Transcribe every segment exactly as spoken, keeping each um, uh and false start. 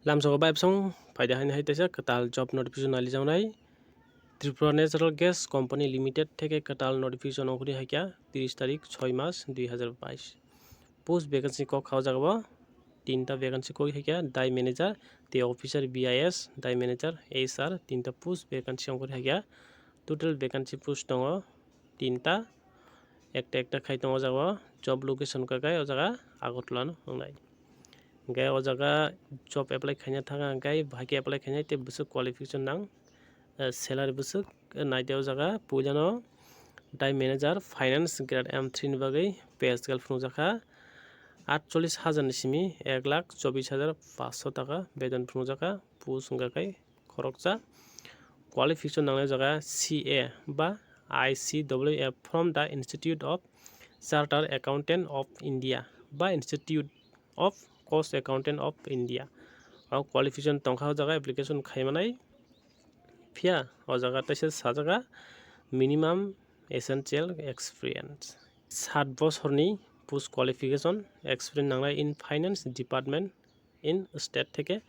Lamsogo bai bsong phaida haini hai teisa kwtal job notification nalijaknai. Tripura Natural Gas Company Limited theke kwtal notification ongkhorwi haikha tris tarik soi mas dui hazar bais. Post vacancy kok kha o jaga o tinta vacancy kok haikha, die manager tei officer B I S, die manager H R tinta post vacancy ongkhorwi haikha. Total vacancy post tongo tinta, ekta ekta khai tongo o jaga o. Job location kakai o jaga Agartala no wngnai. Hingke o jaga job apply khaina thang ang khe bahai khe apply khainai tei bwswk qualification nang, eh, salary bwswk, eh, naidi o jaga puilano die manager finance grade M three ni bagwi pay scale phunukjakha atchollish hajar ni simi ek lakh chobbish hajar paanch sho taka beton phunukjakha. Post wngkha khe khoroksa. Qualification nangnai jaga C A ba I C W A from the Institute of Chartered Accountant of India ba Institute of Cost Accountant of India. O qualification tongkha o jaga application khaimanai. Phiya o jaga teisa sajaga minimum essential experience. Sat bosorni post qualification experience nangnai in finance department in state theke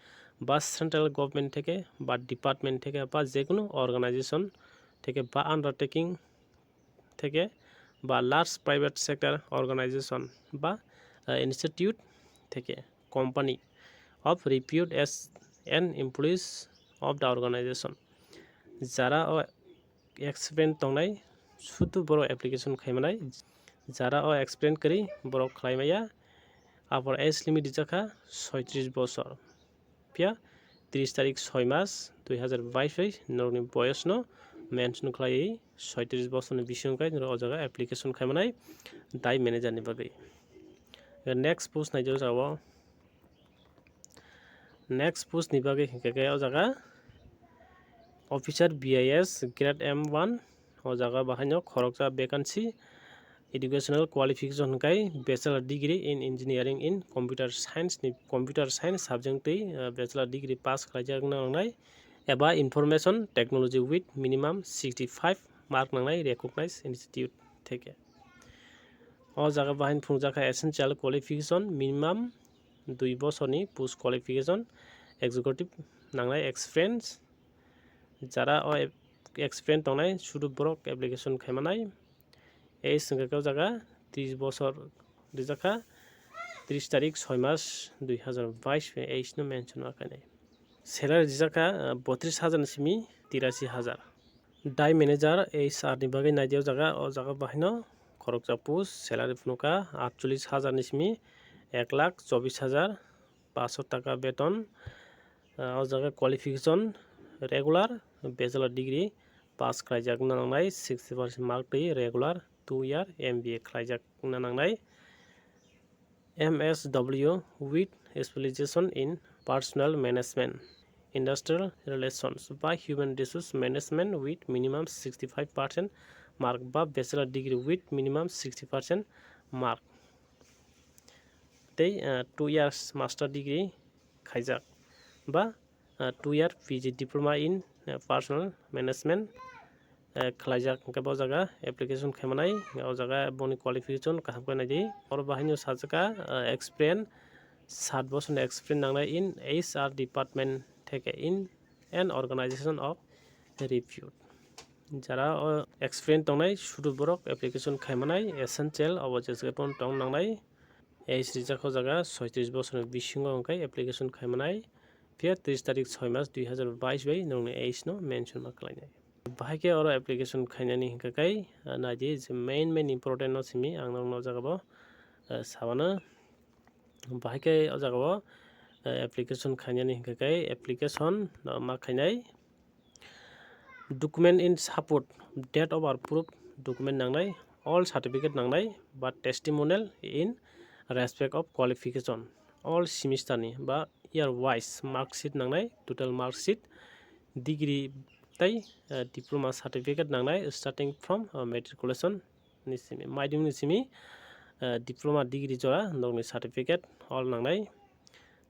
ba central government theke ba department theke ba jekunu organization theke ba undertaking theke ba large private sector organization ba, eh, institute theke company of repute as an employees of the organization. Jara o experience tongnai sudu borok application khaimanai. Jara o experience kwrwi borok khlaimaya. Abor age limit rijakha soitris bosor. Phiya tris tarik soi mas dui hazar bais bai norokni boyosno mention khlaiwi soitris bosorni bisingo khe norok o jaga application khaimanai die manager ni bagwi. Next post naijak jagao. Next post ni bagwi hinkhe khe o jaga officer B I S grade M one, o jaga bahaino khoroksa vacancy. Educational qualification hinkhe bachelor degree in engineering in computer science ni, computer science subject twi, uh, bachelor degree pass khlaijak wngna nangnai eba information technology with minimum sixty five mark nangnai recognized institute theke. O jaga bahaino phunukjakha essential qualification minimum dui bosorni post qualification, executive nangnai experience. Jara o ep-, experience tongnai sudu borok application khaimanai. Age wngkha khe o jaga tris bosor rijakha, tris tarik soi mas dui hazar bais bai age no mention ma khainai. Salary rijakha, ah, botris hajar ni simi tirasi hajar. Die manager H R ni bagwi naidi o jaga, o jaga bahaino khoroksa post, salary phunukha atchollish hajar ni simi ek lakh chobbish hajar paanch sho taka beton. Ah, o jaga qualification regular bachelor degree pass khlaijak wngna nangnai, sixty percent mark twi regular two year M B A khlaijak wngna nangnai. M S W with specialization in personnel management, industrial relations ba human resource management with minimum sixty five percent mark ba bachelor degree with minimum sixty percent mark. Tei, ah, two years master degree khaijak ba, ah, two year P G diploma in, ah, personnel management, ah, khlaijak, hingke bo jaga application khaimanai, o jaga boni qualification kaham khe naidi. Oro bahaino sajaka, ah, experience, sat bosorni experience nangnai in H R department theke in an organization of repute. Jara o experience tongnai sudu borok application khaimanai essential obo jeswk tong nangnai. Age rijak o jaga soitris bosorni bisingo hwnkhe application khaimanai. Phiya tris tarik soi mas dui hazar bais bai nokni age no mention ma khlainai. Bahai khe oro application khainani hwnkhe kai, ah, naidi je main main important no simi ang nokno o jaga bo, ah, sabano. Bahai khe o jaga o, ah, application khainani hwnkhe kai application, ah, ma khainai. Document in support, date of birth proof document nangnai, all certificate nangnai, ba testimonial in respect of qualification, all semester ni ba year wise mark sheet nangnai, total mark sheet, degree tei, eh, diploma certificate nangnai, starting from, eh, matriculation ni simi, madhyamik ni simi, eh, diploma degree jora nokni certificate all nangnai.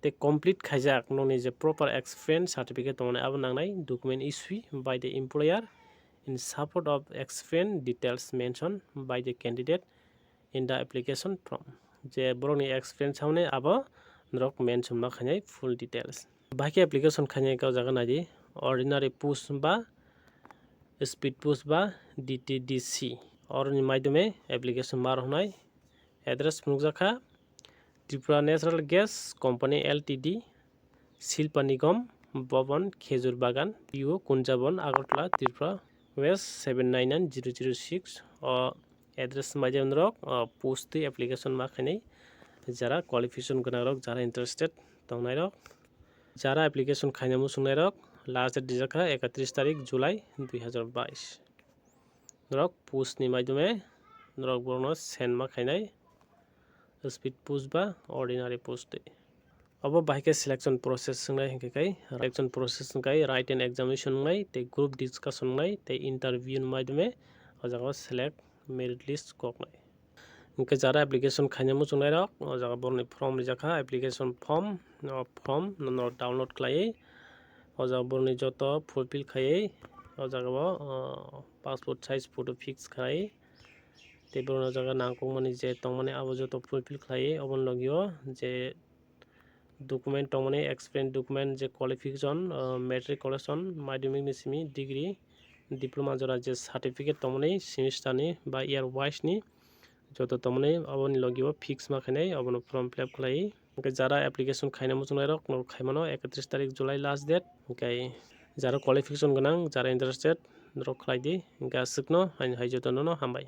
Tei complete khaijak nokni je proper experience certificate tongmani abo nangnai. Document issued by the employer in support of experience details mentioned by the candidate in the application form. Je borokni experience hwnwi abo norok mention ma khainai full details. Bahai khe application khainai khe o jaga naidi, ordinary post ba speed post ba D T D C, oroni maidome application ma rohornai. Address phunukjak kha Tripura Natural Gas Company L T D, Silpa Nigam Bhavan, Khejur Bagan, P O Kunjabon, Agartala, Tripura, West seven nine nine zero zero six. O address maidem rok, o post twi application ma khainai. Jara qualification gwnang rok, jara interested tongnai rok, jara application khaina muchungnai rok, last date dijak kha ekatris tarik July dui hazar bais. Norok post ni maidome norok borokno send ma khainai, speed post ba ordinary post twi. Obo bahai khe selection process wngnai, hinkhe kai selection process wngkai written examination wngnai, tei group discussion wngnai, tei interview ni maidome o jaga o select merit list koknai. Hinkhe jara application khaina muchungnai rok o jaga borokni form rijak kha, application form, o form no download khlaiwi o jaga borokni joto fulfill khaiwi o jaga o, o, passport size photo fix khlaiwi tei borokni o jaga nangkukmani je tongmani abo joto fulfill khlaiwi oboni logio je document tongmani, experience document, je qualification, o, matriculation, madhyamik ni simi degree, diploma jora je certificate tongmani semester ni ba year wise ni joto tongmani aboni logio fix ma khainai, abono form fill up khlai. Hinkhe jara application khaina muchungnai rok norok khaimano ekatris tarik July last date. Hinkhe jara qualification gwnang, jara interested norok khlai di. Hinkhe aswkno haino hai jotono no hambai.